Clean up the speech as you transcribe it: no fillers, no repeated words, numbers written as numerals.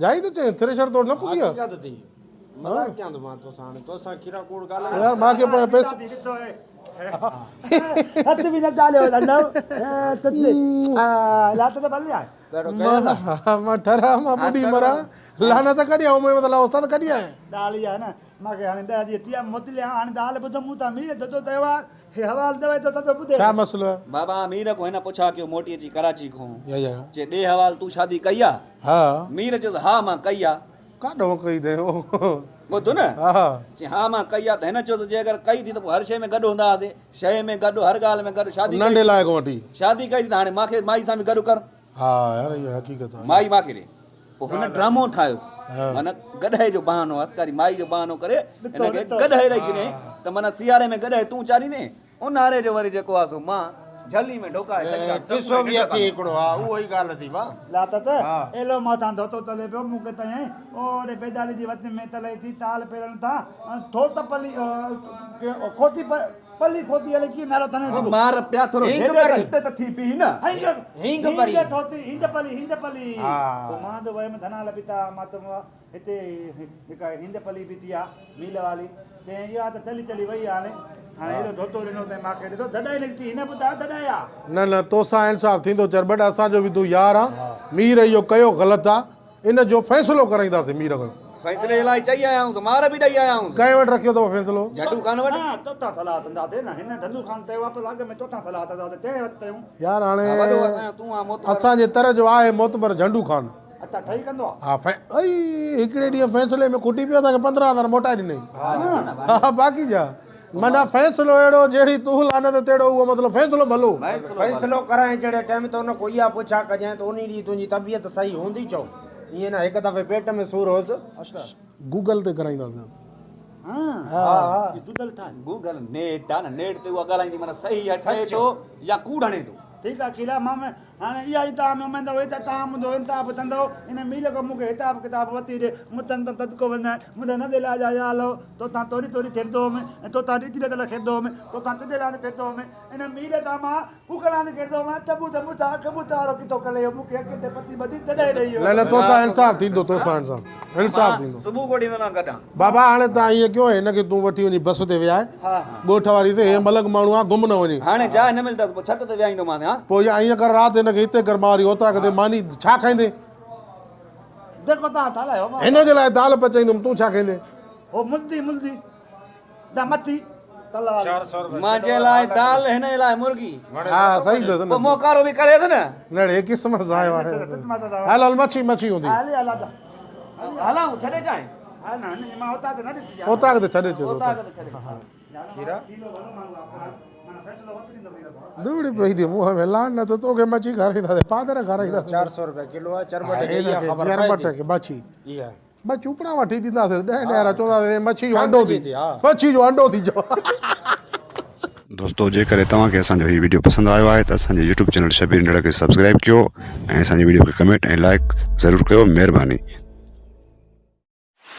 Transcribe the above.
جائي ٿو چئين ٿريشر تو وٽ نه پڳي آ. حقيقت ٿي مذاق ڪيان ٿو مان توسان هاڻي توسان کيرا ڪوڙ ڳالهايان. يار مان کي پئسا. هٿ به نه چاليو ڌنڌو تت لات ته ڀلي آهي. مان ٺرا مان ٻڏي مران لعنت ڪڏهن آئون مون مطلب استاد ڪڏهن آهين. ڳالهه اها آهي نه مان کي هاڻي ڏهه ڏينهن ٿي ويا موتلي آهيان هاڻي دال ٻڌم مون تان مير ڌڌو چيو آهي هي حوال دوي ٿو ٿڌو ٻڌي. ڇا مسئلو آهي. بابا مير کان هن پڇا ڪيو موٽي اچي ڪراچي کان يا يا. چي ڏي حوال تون شادي ڪئي آ. ها. مير چيس ها مان ڪئي آ. ڪاڏهون ڪئي اٿئي او. ٻڌ نه. ها. چي ها مان ڪئي آ ته هن چيس جي اگر ڪئي ٿي ته پوء هر شيء ۾ گڏ هوندا هئاسين شيء ۾ گڏ هر ڳالهه ۾ گڏ شادي ڪئي ننڍي لاء کان وٺي. شادي ڪئي ٿي ته هاڻي مان کي مائي سان به گڏ ڪر. ها يار اها حقيقت آ. مائي مان کي ڏي. پوء هن ڊرامو ٺاهيس معنيٰ گڏهه جو بهانو هسڪاري مائي جو بهانو ڪري هن کي گڏهه ڏئي ڇڏيائين ته معنيٰ سياري ۾ گڏهه تون چاريندين اونهاري جو وري جيڪو آهي سو مان جهلي ۾ ڍوڪائي سڄي رات قصو به اچي هڪڙو ها اهو ئي ڳالهه ٿي وا. لات ته ايلو مٿان ڌوتو تلي پيو مون کي تنهن اوڏي بيدالي جي وطن ۾ تلئي ٿي تال پيرن تان ٿو ته پلي کوتي پلي کوتي الائي ڪيئن نالو ٿنئي ٿو. مار پيا ٿورو هينگ هيڏي ته پري. هتي ته ٿي پيئي نه. هينگ هينگ پري. هينگ ٿوتي هيند پلي هيند پلي. ها. پوء مان ته ويم ڌنا لپيتا مان چيم وا هتي هڪ هيند پلي بيٺي آ ميل والي چيائين اها ته چلي چلي وئي آ هاڻي هاڻي ايڏو ڌوتو ڏنو اٿئي مان کي ڏسو ڌڏائي نڪتي هن ٻڌايو ڌڏائي آ. نه نه توسان انصاف ٿيندو چرٻٽ اسان جو به تون يار آن مير اهو ڪيو غلط آ ان جو فيصلو ڪرائينداسين مير کان. فيصلي جي لاء چئي آيا آهيونس، مار به ڏئي آيا آهيونس. ڪنهن وٽ رکيو اٿو فيصلو؟ جهنڊو خان وٽ. نه توتان صلاح تنداسين نه هن جهنڊو خان چيو آ پر اڳ ۾ توتان صلاح تنداسين تنهن وٽ ڪيون. يار هاڻي وڏو اسان جو تون آن معتبر. اسان جي تر جو آهي معتبر جهنڊو خان. اڇا ٺهي ڪندو آ. ها اي هڪڙي ڏينهن فيصلي ۾ کٽي پيو اسان کي 15000 موٽائي ڏنائين. ها باقي ڇا. معنيٰ فيصلو اهڙو جهڙي تون لعنت تهڙو اهو مطلب فيصلو ڀلو. فيصلو ڪرائين جهڙي ٽيم ته ان کان اها پڇا ڪجانء ته انهي ڏينهن تنهنجي طبيعت صحيح هوندي ڇو؟ ائين نه هڪ دفعي پيٽ ۾ سور هوس. گوگل تي ڪرائينداسين. ها گوگل ٿا. گوگل نيٽ آ نه نيٽ تي اها ڳالهائيندي معنيٰ صحيح اچي ٿو يا ڪوڙ هڻي ٿو. ٺيڪ آ کيلا مان هاڻي اها ئي توهان ۾ اميد هئي ته توهان منهنجو انصاف ڪندؤ. ان ميل کان مون کي حساب ڪتاب وتي ڏي. مون تن تان صدقو وڃائي. منهنجا نه دلا جا يا الله! توتان توري توري ٿيندو هوم ۽ توتان ڏيتي ڏتل کيندو هوم. توتان تنهنجي لاء ٿيندو هوم. ان ميل تان مان ڪوڪلاند کيندو هوم. تبو ته مون سان اک ٻوٿ وارو ڪتو ڪلي هو. مون کي اکين تي پتي ٻڌي تڏهن ڏئي ويو. نه نه توسان انصاف ٿيندو توسان انصاف انصاف ٿيندو. صبح ڪوٺي وڃان گڏان. بابا هاڻي تان ائين ڪيو هن کي تون وٺي وڃي بس تي ويهاء ڳوٺ واري تي هي ملنگ ماڻهو آ گم نه وڃي. هاڻي جاء نه ملندس پوء ڇت تي ويهائيندومانس ها. پوء يا ائين ڪر رات هن کي هتي ڪر مان وري اوطاق تي ماني ڇا کائيندين؟ جيڪو تان ٿالهايو مان. هن جي لاء دال پچائيندم تون ڇا کائيندين؟ هو ملدي ملدي دا مٿي تل واري. مانجي لاء دال هن جي لاء مرغي. ها صحيح اٿس نه. پوء منهن ڪارو به ڪري ٿو نه. نڙي قسم سان آيو آهي. هل هل مڇي مڇي هوندي. هلي هل ادا. هلان ڇڏي اچانء. ها نه هن جي مان اوطاق تي نه ڏسجي. اوطاق تي ڇڏي اچ. اوطاق تي ڇڏي. کيرا. ڌوڙي پئي ٿي منهن ۾ لعنت توکي مڇي کارائينداسين پادر کارائينداسين. 400 روپيا ڪلو آهي چرٻٽ کي اها خبر پئي ٿي. چرٻٽ کي مڇي. اها. ٻه چوپڙا وٺي ڏينداسين ڏهه ڏهه را چونداسين مڇي جو انڊو ٿي مڇي جو انڊو ٿي چوان. دوستو جيڪڏهن توهان کي اسان جو هي وڊيو پسند آيو آهي ته اسان جي يوٽيوب چينل شبير انڙ کي سبسڪرائب ڪيو ۽ اسان جي وڊيو کي ڪمينٽ ۽ لائڪ ضرور ڪيو مهرباني.